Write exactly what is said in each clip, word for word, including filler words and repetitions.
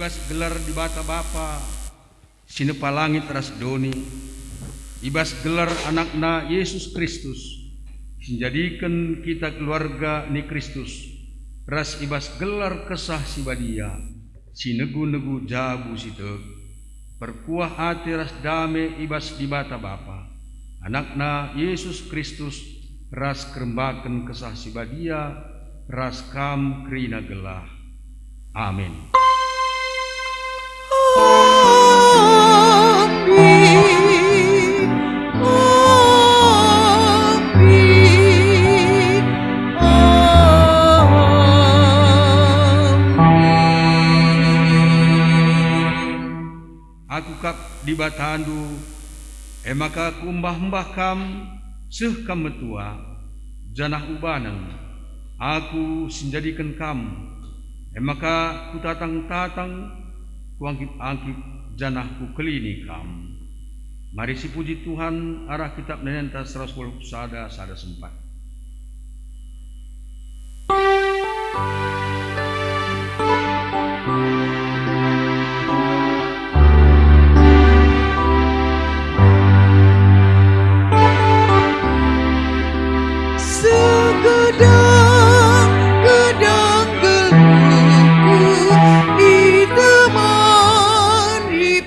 bas gelar Dibata Bapa, si nepa langit ras doni, i bas gelar AnakNa Yesus Kristus, si njadiken kita keluarga ni Kristus, ras i bas gelar Kesah Si Badia, si negu-negu jabu si tek, perkuah ate ras dame i bas Dibata Bapa, AnakNa Yesus Kristus, ras kerembaken Kesah Si Badia, ras kam kerina gelah. Amin. Amin. Amin. Amin. Aku kap Dibatandu, e maka kuembah-embah kam, seh kam metua, janah ubanen. Aku si njadiken kam, e maka kutatang-tatang, kuangkip-angkip, janah kukelini kam. Mari sipuji Tuhan arah Kitap Ende-enden seratus waluh sada, sada sempat. Segedang-gedang geluhku itemani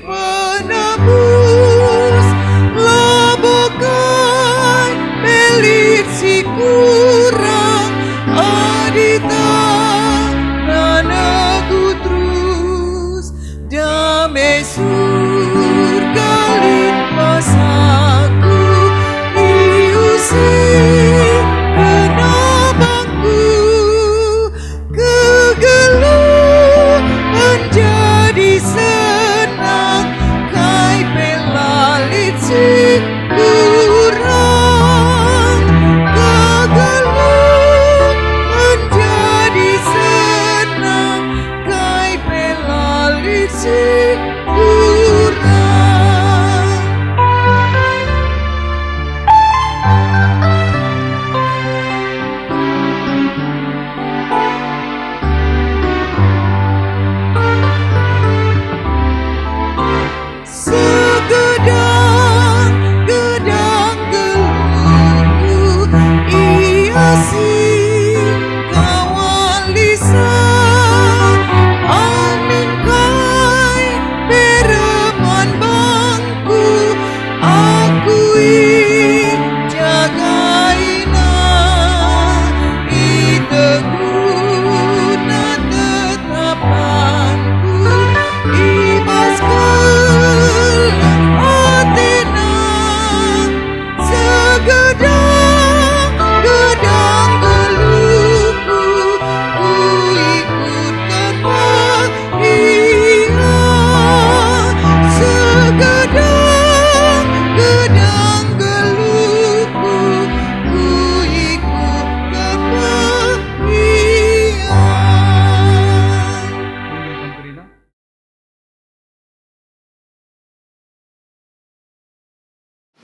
penebus, labo kai pe lit si kurang, adi tanah negu terus. Dame Surga lit bas aku, iusi penabangku. Kegeluhen jadi senang, kai pe la lit si kurang. Kegeluhen jadi senang, kai pe la lit si kurang. Segedang-gedang geluhku, ia si kawal lisan. Amin kai pe reman bangku, aku ijagaina, iteguna tetapanku, i bas keleng atena. Segedang-gedang geluhku, kuikutken Ia. Segedang-gedang geluhku, kuikutken Ia.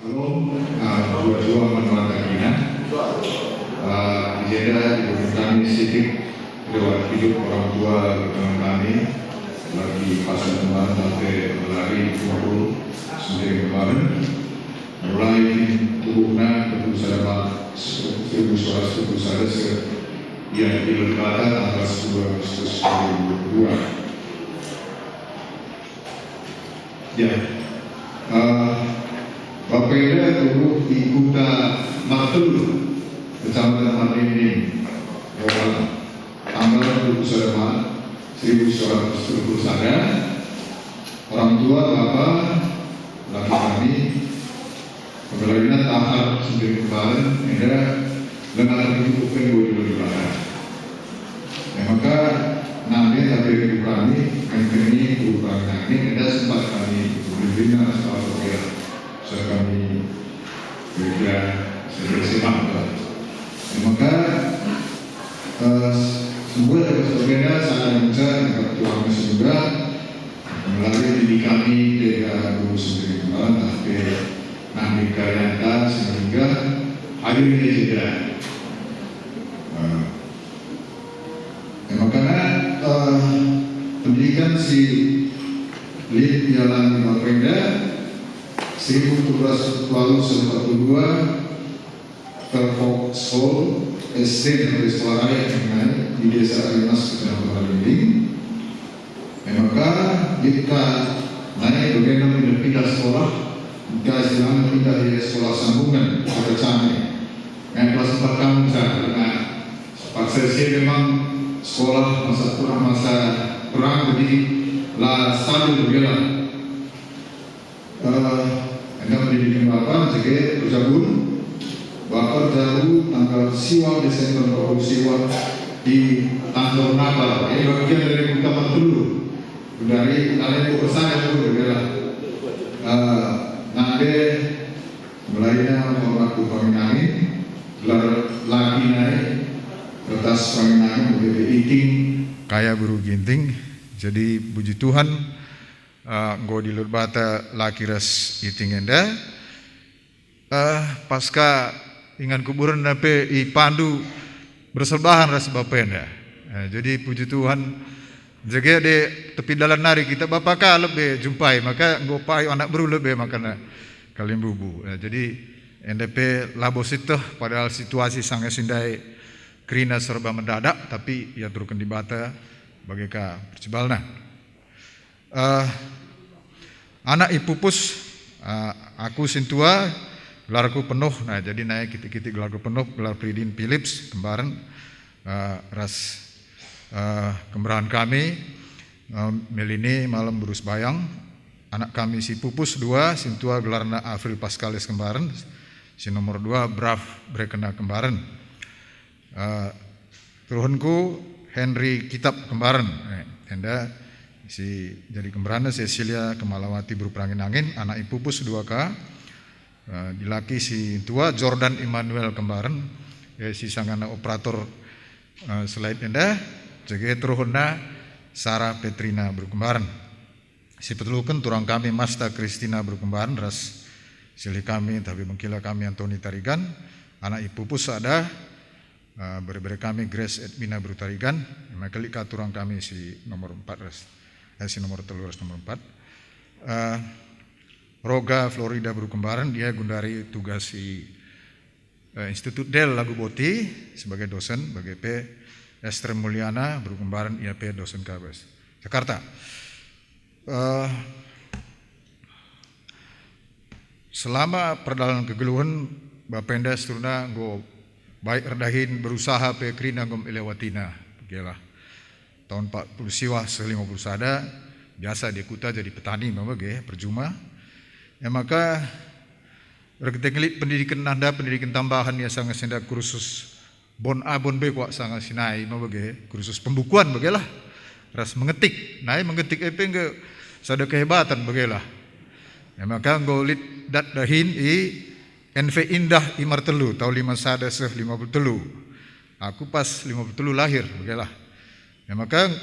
Halo, ah, dua-dua man banta kerina. Ah, di jenda ibuat kami sitik lewat hidup orang tua kami, bagi pasal kemarin sampai melari kumpul sendiri kemarin. Mulai tubuhna Teguh Salama seribu sembilan ratus tujuh puluh sada se-, yang diletakkan tanggal sepuluh Agustus dua ribu dua puluh dua. Ya. Eh, Bapa enda tubuh di Kuta Martelun, Kecamatan Marninding, Rokan, tanggal dua puluh sada Maret seribu sembilan ratus tujuh puluh sada. Orang tua Bapa, laki kami, Pengelaina tahap sendiri kemarin, enda lengan terjupuk kan dua dua Dibata. Ya, maka nande tapi kami, kami kami, guru kami nande, enda sempat kami berlindung ras Pak Sopir. Saya kami kira-kira sebagai sepak bola. Ya, maka, eh, semua dari Pak Sopir saya minta yang ketua kami semoga Melalui diri kami, dega guru sendiri, malah tah pe nande karyanta sehingga hadir i jenda. Eh, ya, makana, eh, pendidikan si lit dialami bapenda, seribu tujuh ratus empat puluh dua, Fairfax Hall, S D N atau Sekolah Raya Mengenai di Desa Arimas, Kecamatan Balinding. E maka, lit ka nai bagenda pindah-pindah sekolah, engkai istilahna pindah ia sekolah sambungan, sekolah kami. Nai kelas empat kami misalnya, nah, paksa ise memang sekolah masa kurang, masa perang, jadi la stabil bagenda. Eh, enda pendidikan bapa jage erjabun. Bapa erjabu tanggal siwah Desember empat puluh siwah di Tanjung Nabar. Ini bagian dari Kota Martelu. Dari kalian buku saya pun berbeda. Eh, nande mulainya hormat ku Panginangin, gelar laki nai, kertas Panginangin, begitu iting. Kaya Guru Ginting, jadi puji Tuhan, eh, enggo dilut bata laki ras iting enda. Eh, pasca ingan kuburen pe ipandu berselbahan ras bapenda. Eh, jadi puji Tuhan, jage de tepi dalan nari kita bapa ka lebe jumpai, maka enggo payu anak beru lebe makana kalimbubu. Eh, jadi enda pe labo sieteh, padahal situasi sanga si ndai kerina serba mendadak, tapi iaturken Dibata bage ka percibalna. Eh, anak ipupus, eh, aku sintua, gelarku penuh. Nah, jadi nai kitik-kitik gelarku penuh, gelar Pridin Philips kembaren, eh, ras, eh, kemerahen kami, eh, Melini Malem Berus Bayang. Anak kami si pupus dua, sintua gelarna Afril Paskalis kembaren, si nomor dua Braf Brekena kembaren. Eh, turuhenku Henry Kitab kembaren, eh, enda si jadi kemberanna Cecilia Kemalawati Beru Perangin-angin, anak ipupus dua ka, eh, dilaki si tua Jordan Immanuel kembaren, eh, si sangana operator, eh, selain enda, jage turuhenna Sarah Petrina Beru kembaren. Si peteluken turang kami Masta Kristina Beru kembaren ras silih kami, tapi mengkila kami Antoni Tarigan, anak ipupus sada, eh, bere-bere kami Grace Edmina Beru Tarigan, emma kelik ka turang kami si nomor empat ras, eh, si nomor telu ras nomor empat. Eh, Roga Florida Beru kembaren, dia gundari tugas si eh, Institut Del Laguboti sebagai dosen, bage pe Esther Mulyana Beru kembaren, ia pe dosen kabas. Jakarta. Eh, selama perdalan kegeluhen, bapenda seterusna enggo baik erdahin, berusaha pe kerina enggo ilewatina. Begelah. Tahun empat puluh siwah seh lima puluh sada, biasa dia kuta jadi petani me bage, perjuma. E maka, erkiteken lit pendidiken nanda, pendidiken tambahan ia sanga si enda kursus bon A bon B kuak sanga si nai me bage, kursus pembukuan bagelah, ras mengetik. Nai mengetik e pe enggo sada kehebatan bagelah. E maka enggo lit dat dahin i N V Indah i Martelu, tahun lima sada seh lima puluh telu. Aku pas lima puluh telu lahir, bagelah. E maka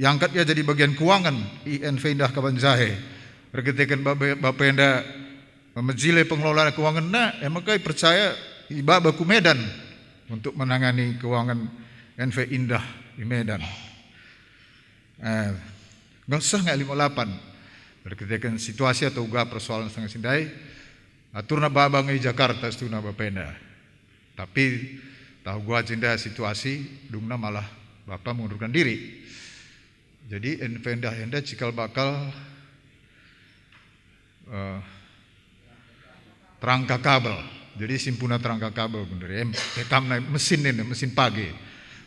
iangkat ia jadi bagian keuangan i N V Indah Kabanjahe. Erkiteken bapa, bapa enda mejile pengelola keuanganna, e maka ipercaya ibaba ku Medan untuk menangani keuangan N V Indah i Medan. Eh, enggo seh nge lima lapan. Erkiteken situasi atau uga persoalan sanga si ndai, aturna baba nge i Jakarta situhuna bapa enda. Tapi tahu gua jenda situasi, dungna malah bapa mengundurkan diri. Jadi N V Indah enda cikal bakal, eh, terangka kabel. Jadi simpuna terangka kabel bener ya. Ekamna mesin ini, mesin page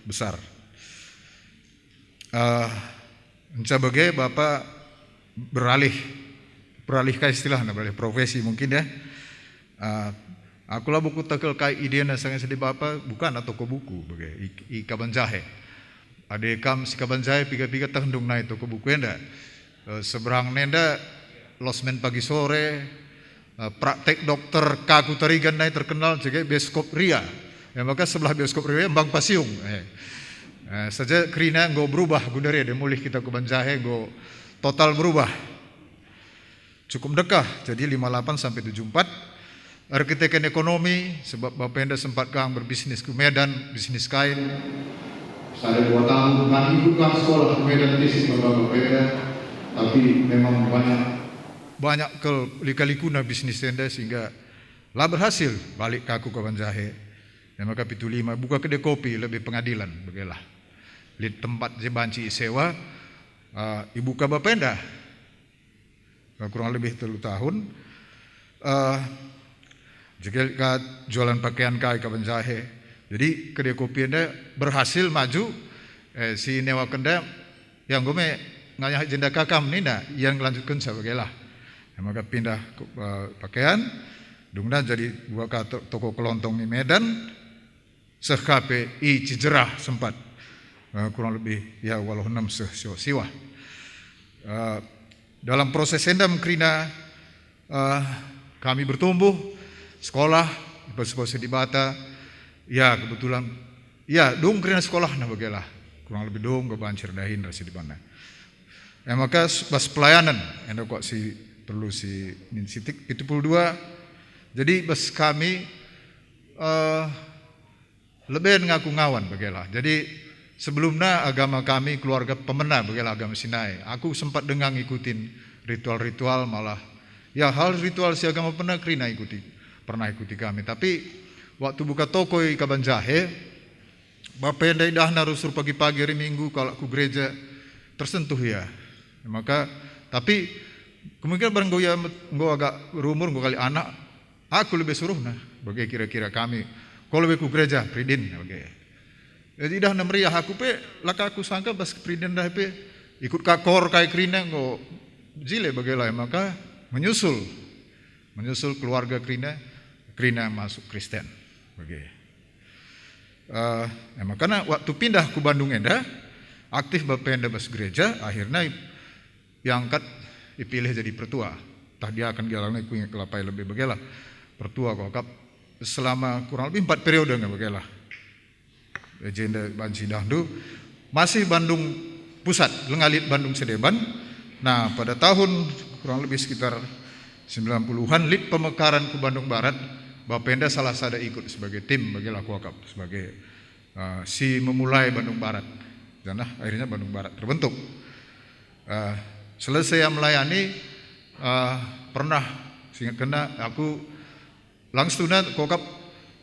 besar. Eh, enca bage bapa beralih, beralih ka istilahna, beralih profesi mungkin ya. Eh, aku labo kutekel kai idena sanga si ndai bapa, bukana toko buku bage i, i Kabanjahe. Adi kam si Kabanjahe piga-piga tehndu nai toko buku enda. Eh, seberang nenda Losmen Pagi Sore, eh, praktek dokter Kaku Tarigan nai terkenal jage bioskop Ria. Ya, maka sebelah bioskop Ria Embang Pasiung. Eh. Eh, saja kerina enggo berubah gundari, mulih kita Kabanjahe enggo total berubah. Cukup ndekah, jadi lima lapan sampai tujuh empat. Erkiteken ekonomi, sebab bapa enda sempat kang berbisnis ku Medan, bisnis kain. Sada dua tahun kami buka sekolah Medan Tisik Baba Bapeda, tapi memang banyak banyak kal lika-likuna bisnis enda sehingga la berhasil balik ka aku kaban jahe. E maka pitu lima buka kedai kopi lebih pengadilan, begelah. Lit tempat je banci isewa, eh, ibuka bapa enda. Eh, kurang lebih telu tahun. Eh, je ka jualan pakaian kai kaban jahe. Jadi kedai kopi enda berhasil maju, eh, si newaken enda, ya, enggo me ngayah jenda kakam nina, ia ngelanjutkenca, begelah. E maka pindah ku, eh, pakaian, dungna jadi buka to-, toko kelontong i Medan, seh ka pe i Cijerah sempat. Eh, kurang lebih, ya, waluh enem seh siwah-siwah. Eh, dalam proses enda kerina, eh, kami bertumbuh, sekolah, ipasu-pasu Dibata. Ya, kebetulan, ya, dung kerina sekolahna, begelah. Kurang lebih dung, kebanci erdahin ras si dibana. E maka s-, bas pelayanan, enda kok si perlu si nin sitik, pitu puluh dua. Jadi bas kami, eh, leben ngaku ngawan, begelah. Jadi sebelumna agama kami keluarga pemena, begelah, agama Sinai. Aku sempat denga ngikutin ritual-ritual, malah, ya, hal ritual si agama pemena kerina ikuti, pernah ikuti kami. Tapi waktu buka toko i kaban jahe, bapa enda idahna rusur pagi-pagi hari Minggu kalak ku gereja, tersentuh ia. Maka, tapi kemungkinan barang enggo ia met-, enggo agak berumur, enggo kali anak, aku lebe suruhna, bage kira-kira kami. Ko lebe ku gereja, Peridin, bage. Jadi idahna meriah, aku pe la ka kusangka bas Peridin dah pe, ikut ka kor kai kerina, enggo jile bage la, maka menyusul, menyusul keluarga kerina, kerina masuk Kristen. Bage. Eh, e maka waktu pindah ku Bandung enda, aktif bapa enda bas gereja, akhirna iangkat, ipilih jadi pertua. Tah diaken gia la, kuinget kelapai lebih, begelah. Pertua kuakap selama kurang lebih empat periode nge, begelah. Jenda banci dahndu masih Bandung Pusat, langa lit Bandung Sedeban. Nah, pada tahun kurang lebih sekitar sembilan puluhan lit pemekaran ku Bandung Barat, bapa enda salah sada ikut sebagai tim, begelah kuakap, sebagai, eh, si memulai Bandung Barat. Janah akhirnya Bandung Barat terbentuk. Eh, selesai ia melayani, eh, pernah, seingat kena, aku langsung na kuakap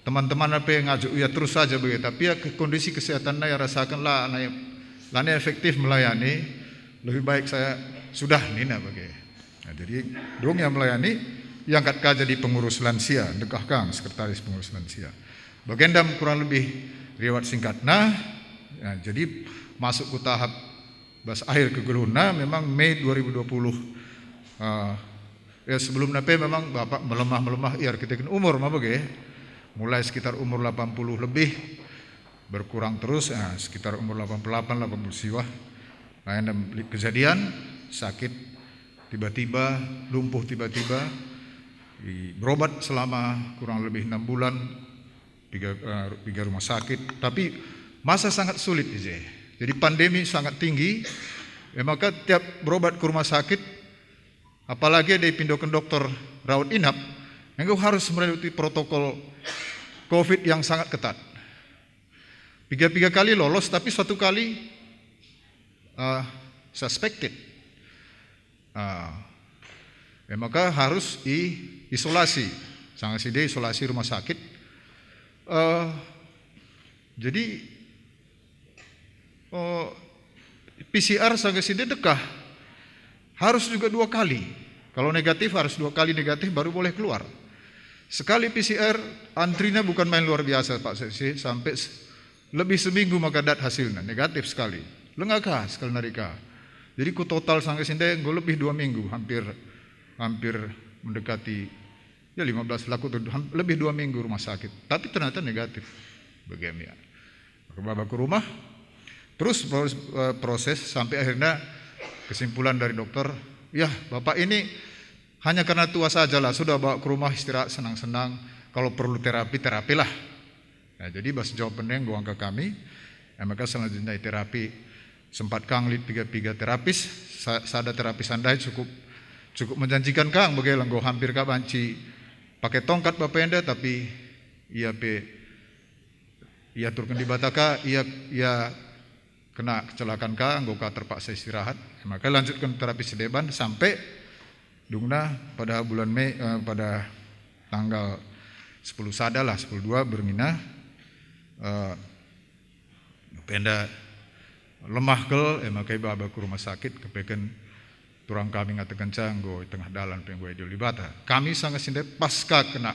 teman-teman pe ngajak ia terus saja bage, tapi ia ke-, kondisi kesehatanna ia rasaken la nai, la nai efektif melayani, lebih baik saya sudah nina bage. Nah, jadi dung ia melayani, iangkat ka jadi pengurus lansia, ndekah kang sekretaris pengurus lansia. Bagenda kurang lebih riwayat singkatna. Nah, jadi masuk ku tahap bas akhir kegeluhna memang Mei dua ribu dua puluh. Ah, ya, sebelumna pe memang Bapak melemah-melemah, ya, erkiteken umur mah bage. Mulai sekitar umur delapan puluh lebih, berkurang terus, ah, sekitar umur delapan puluh delapan, delapan puluh siwah. Nah, enda lit kejadian sakit tiba-tiba, lumpuh tiba-tiba, i-, berobat selama kurang lebih enam bulan, piga, eh, piga rumah sakit, tapi masa sangat sulit, ije. Jadi pandemi sangat tinggi, e maka tiap berobat ke rumah sakit, apalagi ada ipindoken dokter rawat inap, enggo harus melewati protokol covid yang sangat ketat. Piga-piga kali lolos, tapi satu kali, eh, suspected. Ah, e maka harus i-, isolasi. Sanga si dia isolasi rumah sakit. Eh, jadi, eh, P C R sanga si dia dekah harus juga dua kali. Kalau negatif harus dua kali negatif baru boleh keluar. Sekali P C R antrina bukan main luar biasa, Pak Seksi, sampai s-, lebih seminggu maka dat hasilna, negatif sekali. Lenga ka sekali nari ka. Jadi ku total sanga si ndai enggo lebih dua minggu, hampir, hampir mendekati, ya, lima belas laku tuh, ham-, lebih dua minggu rumah sakit. Tapi ternyata negatif. Bagi kami, ya. Maka baba ke rumah, terus proses, eh, proses sampai akhirnya kesimpulan dari dokter, "Ya, Bapak ini hanya karena tua sajalah, sudah bawa ke rumah istirahat senang-senang, kalau perlu terapi, terapilah." Nah, jadi bas jawabanna enggo angka kami, e maka selanjutnya terapi sempat kang lit piga-piga terapis, sa-, sada terapis ndai cukup, cukup menjanjikan kang, bage la enggo hampir ka banci pakai tongkat bapa enda, tapi ia pe iaturken Dibata ka, ia, ia kena kecelakaan ka, enggo ka terpaksa istirahat. Maka lanjutken terapi si deban sampe dungna pada bulan Mei, eh, pada tanggal sepuluh sada lah, sepuluh dua bernina, eh, penda lemah kal, eh, maka ibaba ku rumah sakit, kepeken turang kami ngatakenca enggo i tengah dalan pe enggo iadil Dibata. Kami sanga si ndai pasca kena,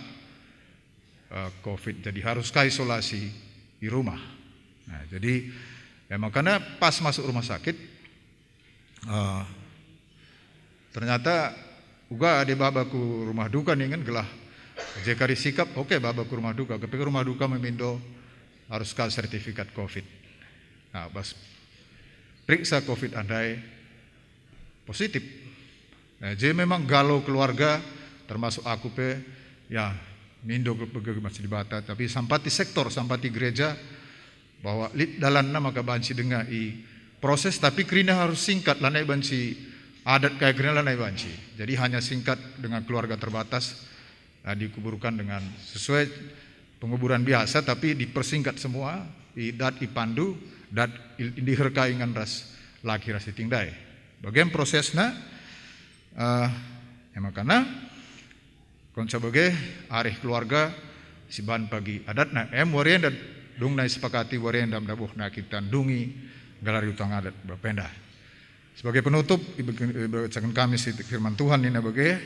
eh, covid, jadi harus ka isolasi i rumah. Nah, jadi, eh, makana pas masuk rumah sakit, eh, ternyata uga adi baba ku rumah duka ningen gelah je kari sikap, oke, baba ku rumah duka, tapi ke rumah duka memindo harus ka sertifikat covid. Nah, pas periksa covid ndai positif. Eh, je memang galo keluarga, termasuk aku pe, ya, mindo ke pege masih Dibata, tapi sampati sektor, sampati gereja, bahwa lit dalanna maka banci denga i proses, tapi kerina harus singkat, lanai banci adat kai kerina lanai banci. Jadi hanya singkat dengan keluarga terbatas, eh, dikuburkan dengan sesuai penguburan biasa, tapi dipersingkat semua, i dat ipandu, dat i-, diherka ingan ras laki ras iting ndai. Bagen prosesna, eh, e makana, Konca bage, arih keluarga, siban pagi adatna, em wari enda dungna isepakati wari enda ndabuhna kita ndungi nggalari utang adat bapa enda. Sebagai penutup, ibe-, ibacaken kami si firman Tuhan nina bage,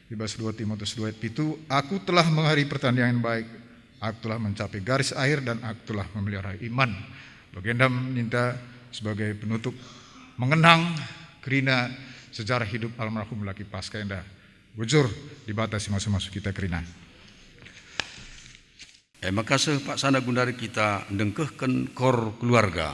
i bas dua Timotius dua ayat pitu, "Aku telah mengakhiri pertandingan yang baik, aku telah mencapai garis akhir, dan aku telah memelihara iman." Bagenda ninta sebagai penutup mengenang kerina sejarah hidup almarhum Laki Paska enda. Bujur, Dibata si masu-masu kita kerina. E maka seh paksana gundari kita ndengkehken kor keluarga.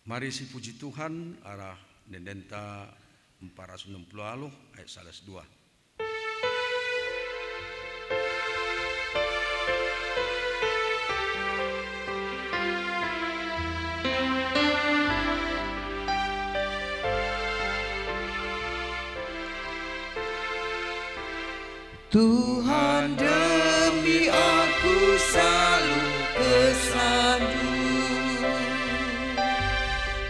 Mari sipuji Tuhan arah ende-endenta empat ratus enam puluh waluh ayat salah dua. Tuhan, demi aku selalu kesandu.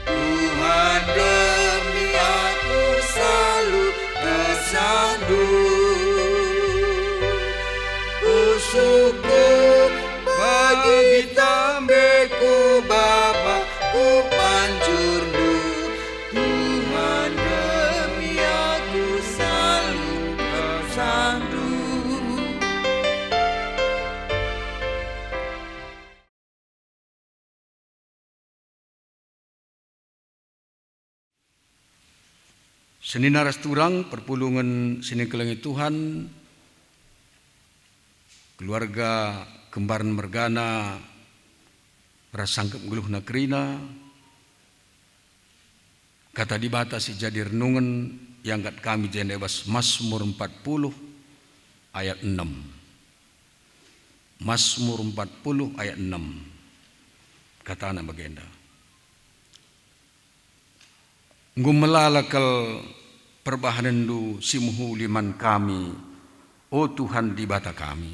Tuhan, demi aku selalu kesandu. Kusyukur bagi tambeku Bapa, ku pancurNdu. Tuhan, demi aku selalu kesandu. Senina ras turang perpulungen si nikelengi Tuhan, keluarga kembaren mergana ras sangkep nggeluhna kerina, Kata Dibata si jadi renungen iangkat kami jenda i bas Masmur empat puluh ayat enem. Masmur empat puluh ayat enem. Katana bagenda, "Enggo melala kal perbahanenNdu si mehuli man kami, o Tuhan Dibata kami.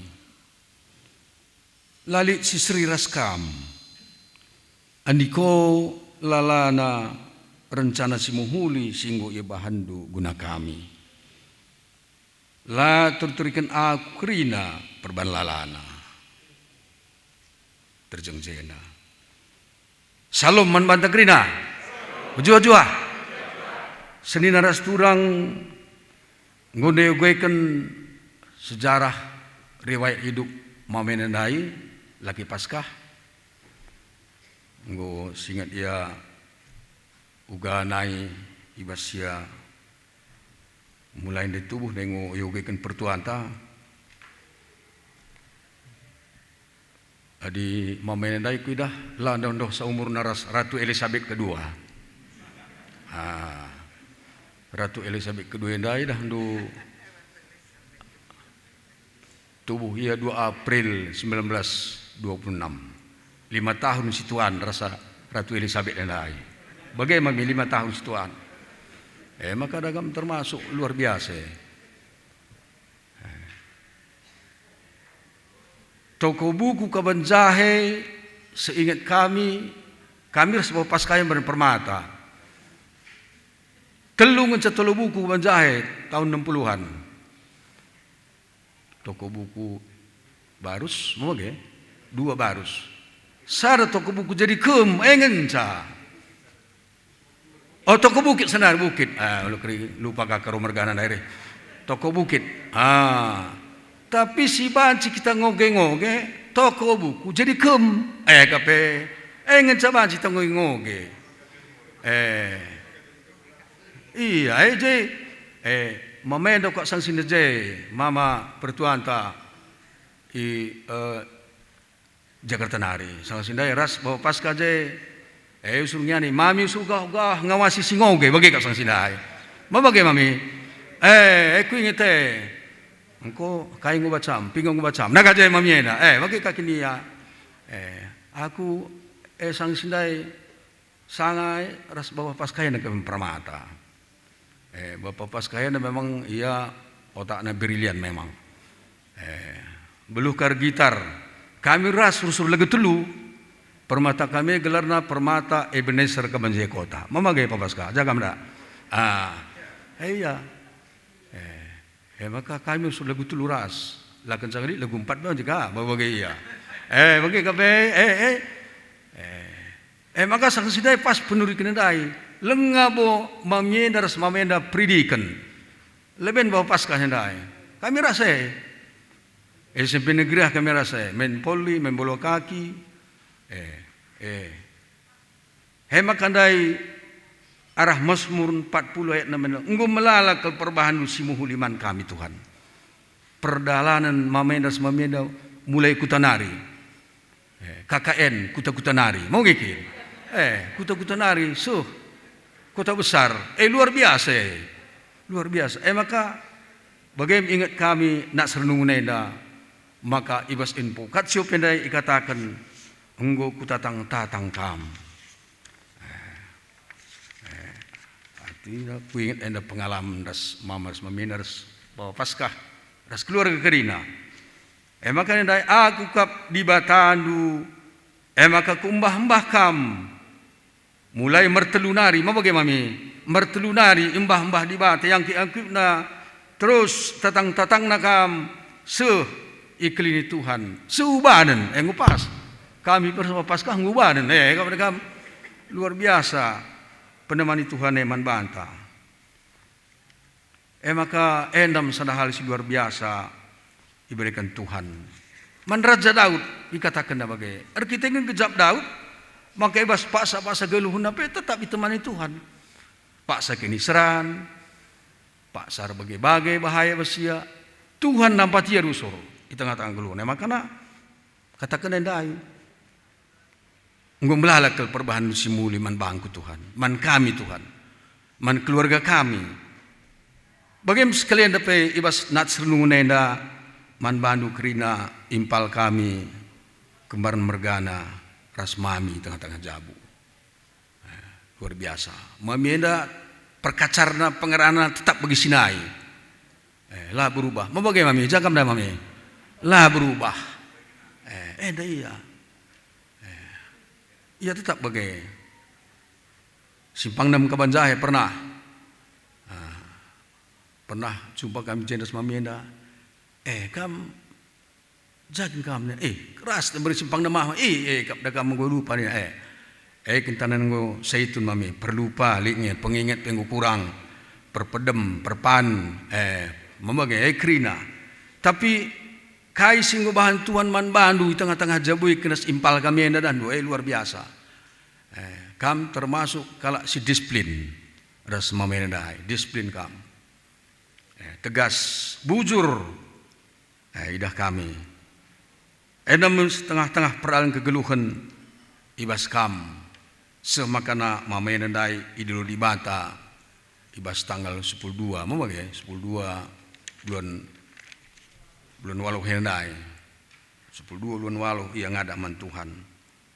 La lit si seri ras Kam. Andiko lalana rencana si mehuli si enggo ibahanNdu guna kami. La terturiken aku kerina perban lalana." Terjeng jenda. Salom man banta kerina. Mejuah-juah. Senina ras turang, enggo nda iogeken sejarah riwayat idup mamena ndai, laki Paskah. Enggo singet ia uga nai i bas ia mulai ndai tubuh ndai enggo iogeken pertuanta. Adi mamena ndai kuidah, la ndoh-ndoh saumurna ras Ratu Elisabet kedua. Ah, Ratu Elisabet kedua ndai dah ndu tubuh ia dua April sembilan belas dua puluh enam. Lima tahun si tuan rasa Ratu Elisabet ndai. Bage mami lima tahun si tuan. Eh, maka dagam termasuk luar biasa. Toko buku Kaban Jahe, seinget kami, kami ras Bapa Paskah Maren Permata. Telu ngenca tolo buku Kaban Jahe tahun enam puluhan. Toko buku Barus, mage? Dua Barus. Sada toko buku jadi kem, e ngenca. Oh, toko bukit senar, bukit. Ah, lu keri-, lupa ka karo mergana ndai re. Toko bukit. Ah. Tapi si banci kita ngoge-ngoge, toko buku jadi kem. Eh, kape. Eh, ngenca banci kita ngoge-ngoge. Eh. Iya, eh, je. Eh, mamenda kak sangsinda je, mama pertuanta i, eh, Jakarta nari, sangsinda ras Bapa Paskah je. Eh, usur ngiani, mami usur gah-gah ngawasi si ngoge, bage kap sangsinda. Ma bage mami? Eh, eh, kuinget e. Engko kai ngubacam, pinga ngubacam. Naga je mami enda. Eh, bage kap kin ia. Eh, aku, eh, sangsinda sanga ras Bapa Paskah enda kami Permata. Eh, Bapa Paskah enda memang ia otakna brilian memang. Eh, beluh kar gitar. Kami ras rusur lego telu. Permata kami gelarna Permata Ebenezer Kaban Jahe Kota. Mama ge Bapa Paskah, jaga menda. Ah, eh, iya. Eh, eh, maka kami rusur lego telu ras. La kenca lit lego empat banci ka, bage ia. Eh, bage ka pe, eh, eh. Eh, eh, maka sangsinda pas penuriken ndai. Lenga bo mami enda ras mama enda peridiken. Leben Bapa Paskah ndai. Kami ras e. S M P Negeri ah kami ras e. Main voli, main bola kaki. Eh, eh. He maka ndai arah Masmur empat puluh ayat enam, "Enggo melala kal perbahanNdu si mehuli man kami, Tuhan." Perdalanen mama enda ras mami enda mulai kuta nari. Eh, K K N, kuta-kuta nari. Mau nge kin? Eh, kuta-kuta nari, suh, kota besar. Eh, luar biasa, eh. Luar biasa. Eh, maka bage me inget kami nak sernungun enda, maka i bas info kat si ope ndai ikataken, "Enggo kutatang-tatang kam." Eh, eh, artina kuinget enda pengalaman ras mama ras mamina ras bapa Paskah ras keluarga kerina. E maka ndai aku kap Dibatandu, e maka kuembah-embah kam. Mulai mertelu nari, ma bage mami? Mertelu nari embah-embah Dibata, iangkip-angkipna, terus tatang-tatangna kam, seh ikelini Tuhan. Seh ubanen, eh, ngupas. Kami bersama Paskah ngubanen, eh, kap kam. Luar biasa penemani Tuhan e man banta. E maka enda me sada hal si luar biasa ibereken Tuhan. Man Raja Daud ikatakenna bage, erkiteken gejap Daud, maka i bas paksa-paksa geluhna pe tetap itemani Tuhan. Paksa kiniseran, paksa erbage-bage bahaya bas ia, Tuhan nampati ia rusur i tengah-tengah geluhna. E maka katakenna ndai, "Enggo melala kal perbahanNdu si muli man bangku, Tuhan, man kami, Tuhan, man keluarga kami." Bage me sekalian pe i bas nats renungen enda, man bandu kerina impal kami kembar mergana ras mami tengah-tengah jabu. Eh, luar biasa. Mami enda perkacarna, pengerana tetap bagi si nai. Eh, la berubah. Ma bage mami, jagam da mami. La berubah. Eh, enda ia. Eh, ia tetap bage. Simpang nem kaban jahe pernah. Ah, pernah jumpa kami jendas mami enda. Eh, kam jagin kam nih. Eh, keras beri simpang nem ah. Eh, eh, kap da kam enggo lupa nih. Eh, eh, kentanan enggo saitun mami. Perlupa lit nge, penginget pe enggo kurang. Perpedem, perpan, eh, mama ge, eh, kerina. Tapi kai si enggo bahan Tuhan man bandu i tengah-tengah jabu i kenas impal kami enda dahndu, eh, luar biasa. Eh, kam termasuk kalak si disiplin ras mama enda ndai, disiplin kam. Eh, tegas, bujur, eh, idah kami. Enda me setengah-tengah perdalan kegeluhen i bas kam, seh makana mama enda ndai idilo Dibata i bas tanggal sepuluh dua, mama ge, sepuluh dua bulan, bulan waluh enda ndai. Sepuluh dua bulan waluh ia ngadak man Tuhan.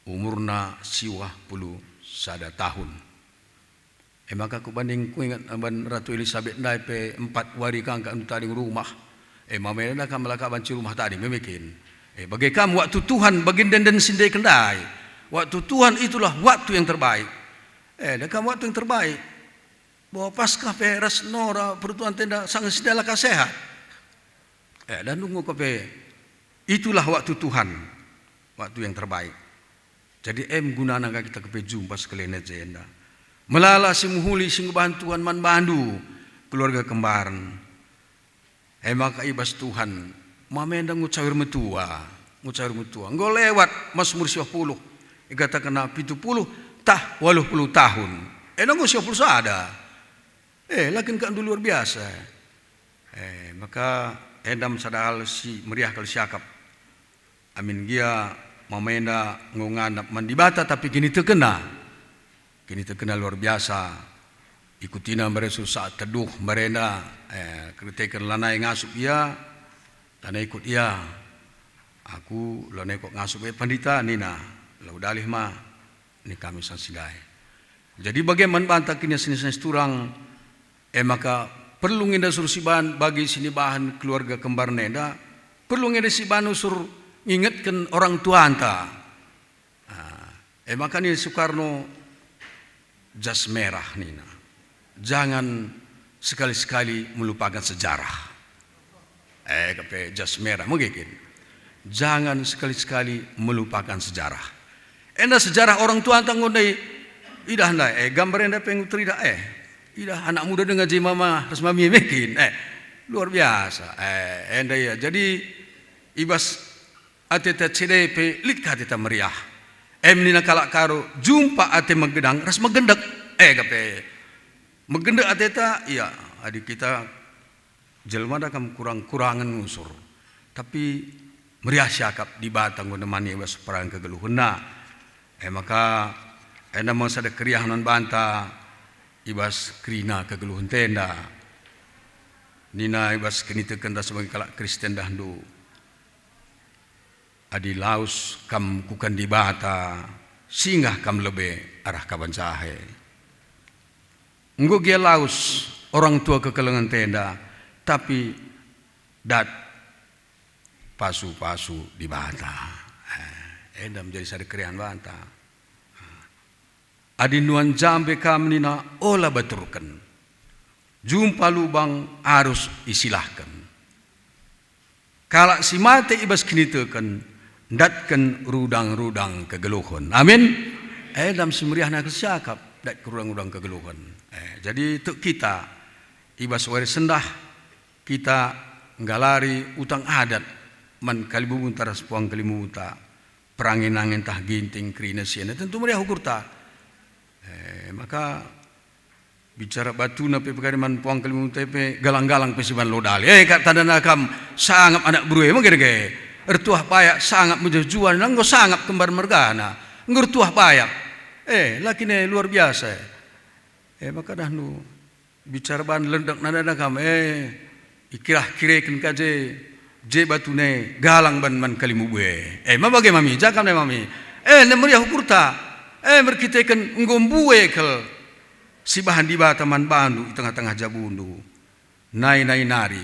Umurna siwah puluh sada tahun. E maka kubanding kuinget man Ratu Elisabet ndai pe empat wari kangka ndu tading rumah. E, mama enda kam la ka banci rumah tading, meme kin. E, bage kam waktu Tuhan bagi ende-enden si ndai kel ndai. Waktu Tuhan itulah waktu yang terbaik. E, da kam waktu yang terbaik. Bahwa Paskah pe ras Nora peruntuan tenda sanga si ndai la ka sehat. E, da nunggu ka pe. Itulah waktu Tuhan, waktu yang terbaik. Jadi em gunana ka kita kepe jumpa sekalian i jenda. Melala si mehuli si ngebahan Tuhan man bandu, keluarga kembaren. E maka i bas Tuhan, mama enda ngucawir metua, ngucawir metua. Enggo lewat Masmur siwah puluh, ikatakenna pitu puluh tah waluh puluh tahun. Enda enggo siwah puluh sada. Eh, la kin ka ndu luar biasa. Eh, maka enda me sada hal si meriah kal siakap. Amin gia mama enda enggo nganap man Dibata, tapi kinitekenna, kinitekenna luar biasa. Ikutina mbare saat teduh mbare enda, eh, kerteken lanai ngasup ia, lanai ikut ia. Aku lanai kok ngasup, eh, pandita, nina, lau dalih ma. Ni kami sang si ndai. Jadi bage man banta kini senina-senina si turang, e maka perlu nge enda usur siban bagi si nibahan keluarga kembar enda, perlu nge enda siban usur ngingetken orang tuanta. Ah, e maka nina Soekarno, jas merah nina. Jangan sekali-sekali melupakan sejarah. Eh, kepe jas merah, mege kin. Jangan sekali-sekali melupakan sejarah. Enda sejarah orang tuanta enggo ndai idah ndai, eh, gambar enda pe enggo teridah, eh. Idah anak muda denga je mama ras mami mege kin, eh. Luar biasa, eh, enda ia. Jadi, i bas ateta cede pe lit ka ateta meriah. Em nina kalak Karo, jumpa ate megedang ras megendek. Eh, kepe. Megendek ateta, ia, adi kita jelma da kam kurang-kurangen ngusur. Tapi meriah siakap Dibata enggo nemani i bas peran kegeluhenna. E maka Enda me sada keriahen man banta i bas kerina kegeluhenta enda. Nina i bas kinitekenta sebagai kalak Kristen dahndu, "Adi lawes kam kukan Dibata, singgah kam lebe arah kaban jahe." Enggo gia lawes orang tua kekelengenta enda, tapi dat pasu-pasu Dibata. Eh, enda menjadi sada keriahen banta. Adi nuan jambe kam nina, "Ola baturken. Jumpa lubang arus isilahken." Kalak si mate i bas kiniteken ndatken rudang-rudang kegeluhen. Amin. Eh, dalam si meriahna kal siakap ndatken rudang-rudang kegeluhen. Eh, jadi tek kita i bas wari sendah kita nggalari utang adat man kalimbubu ntah ras puang kalimbubu ntah, perangin-angin ntah ginting kerina si enda, tentu meriah ukurta. Eh, maka bicara batuna pe pekari man puang kalimbubu ntah pe, galang-galang pe si ban lo dali. Eh, kap tandana kam sangap anak beru e, mege dage. Ertuah payak sangap mejuah-juah, enggo sangap kembar mergana. Enggo ertuah payak. Eh, lakin e luar biasa e. Eh, maka dahndu bicara ban lendek nandana kam, eh, ikirah-kireken ka je, je batuna e galang ban man kalimbubu e. Eh, ma bage mami, ja kam nai mami. Eh, enda meriah ukurta. Eh, merkiteken enggo mbue kal si bahan Dibata man bandu i tengah-tengah jabundu. Nai-nai nari,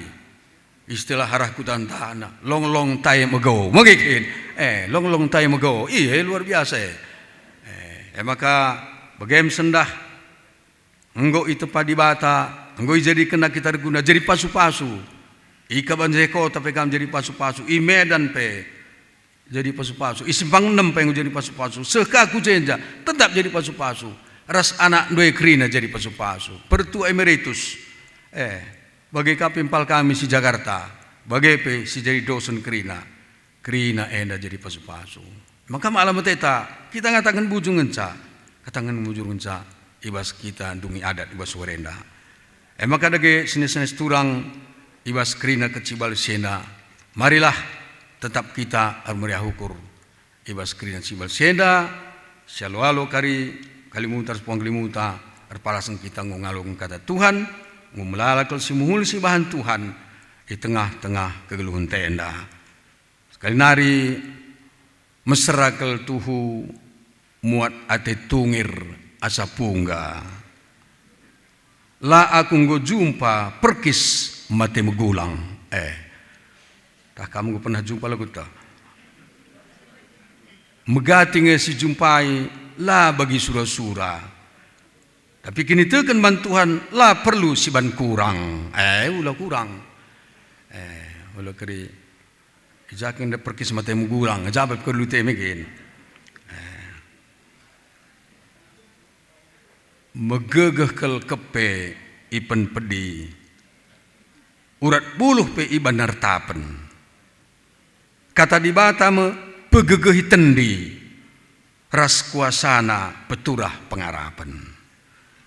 istilah arah kutantana, long-long tai megau. Mege kin? Eh, long-long tai megau. Iya, luar biasa e. Eh, e maka bage me sendah. Enggo itepa Dibata, enggo ijadikenNa kita erguna jadi pasu-pasu. I kaban je kota pe kam jadi pasu-pasu, i Medan pe jadi pasu-pasu, i Simpang Enem pe enggo jadi pasu-pasu, seh ka ku jenja tetap jadi pasu-pasu, ras anak ndai kerina jadi pasu-pasu, pertua emeritus. Eh, bage ka pe impal kami si Jakarta, bage pe si jadi dosen kerina. Kerina enda jadi pasu-pasu. Maka malam meteta, kita ngataken bujur ngenca, kataken bujur ngenca i bas kita ndungi adat i bas wari enda. E maka dage senina-senina turang i bas kerina kecibal si enda, marilah tetap kita ermeriah ukur i bas kerina kecibal si enda, sialo-alo kari kalimbunta ras puang kalimbunta, erpalasken kita enggo ngaloken kata Tuhan, enggo melala kal si mehuli si bahan Tuhan i tengah-tengah kegeluhenta enda. Sekali nari, mesera kal tuhu muat ate tungir asa pungga. La aku enggo jumpa perkis mate megulang. Eh, tah kam enggo pernah jumpa lagu ta? Megati nge si jumpai, la bagi sura-sura. Tapi kiniteken man Tuhan la perlu si ban kurang. Eh, ula kurang. Eh, ula keri. I ja kin enda perkis mate megulang, i ja pe perlu ate megen. Eh. Megegeh kal kepe ipen pedi. Urat buluh pe iban ertapen. Kata Dibata me pegegehi tendi ras kuasaNa peturah pengarapen.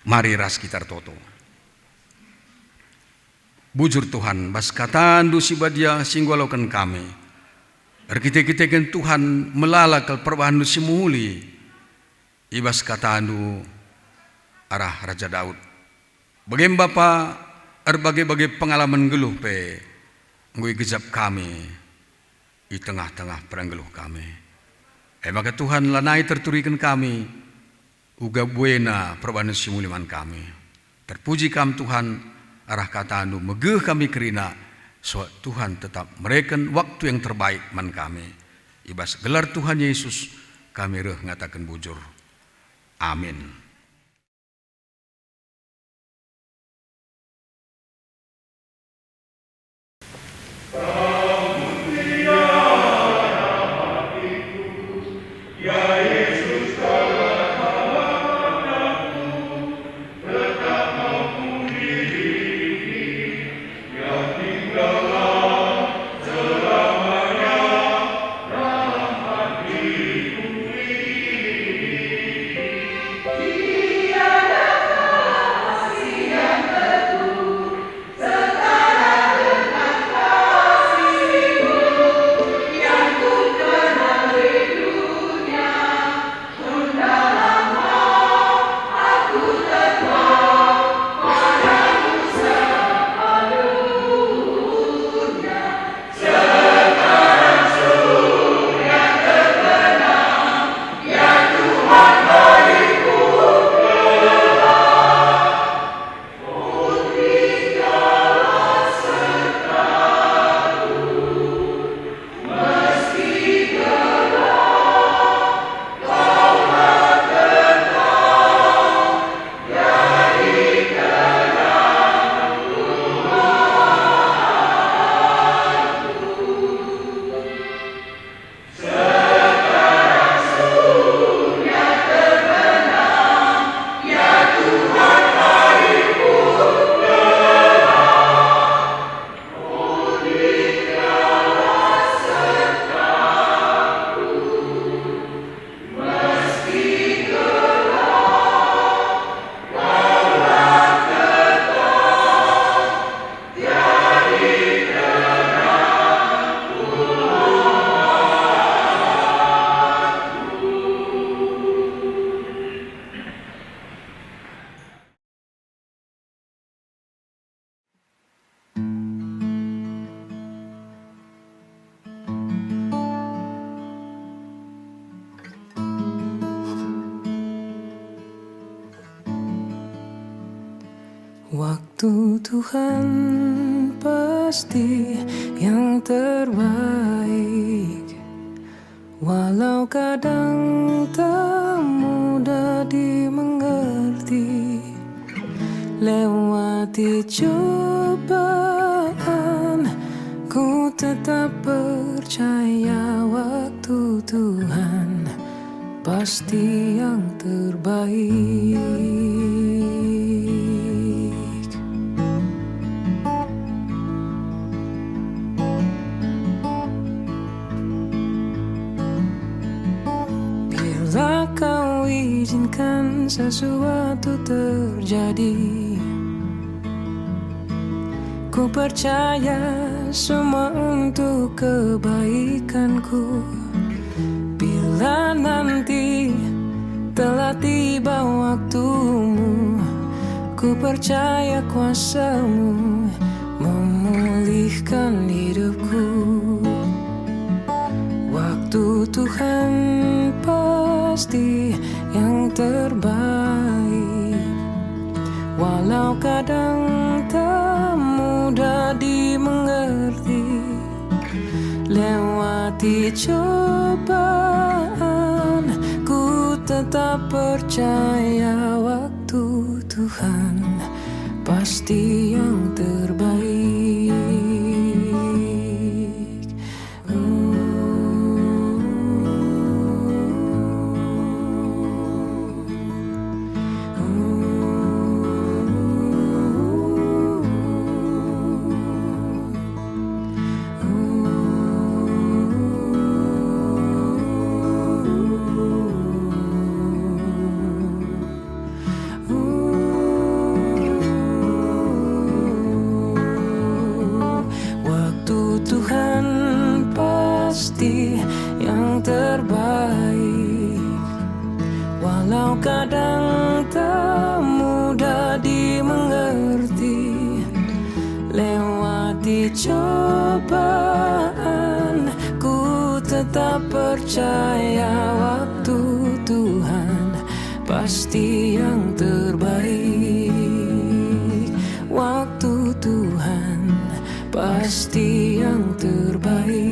Mari ras kita ertoto. Bujur Tuhan, bas kataNdu si badia si enggo aloken kami. Erkite-kiteken Tuhan melala kal perbahanNdu si mehuli i bas kataNdu arah Raja Daud. Bage me Bapa, erbage-bage pengalaman nggeluh pe enggo igejap kami i tengah-tengah pernggeluh kami. E maka Tuhan, lanai terturiken kami, uga buena perbahan si muli man kami. Terpuji Kam, Tuhan, arah kataNdu megeh kami kerina, so Tuhan tetap mereken waktu yang terbaik man kami. I bas gelar Tuhan Yesus kami reh ngataken bujur. Amin. Waktu Tuhan pasti yang terbaik, walau kadang tak mudah dimengerti. Lewati cobaan, ku tetap percaya waktu Tuhan pasti yang terbaik. Bila kau izinkan sesuatu terjadi, ku percaya semua untuk kebaikanku. Bila nanti telah tiba waktumu, ku percaya kuasamu memulihkan hidupku. Waktu Tuhan pasti yang terbaik, walau kadang tak mudah dimengerti. Lewati cobaan, ku tetap percaya waktu Tuhan pasti yang terbaik. Waktu Tuhan pasti yang terbaik, walau kadang tak mudah dimengerti. Lewati cobaan, ku tetap percaya waktu Tuhan pasti yang terbaik. Waktu Tuhan pasti yang terbaik.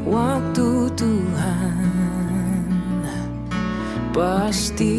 Waktu Tuhan pasti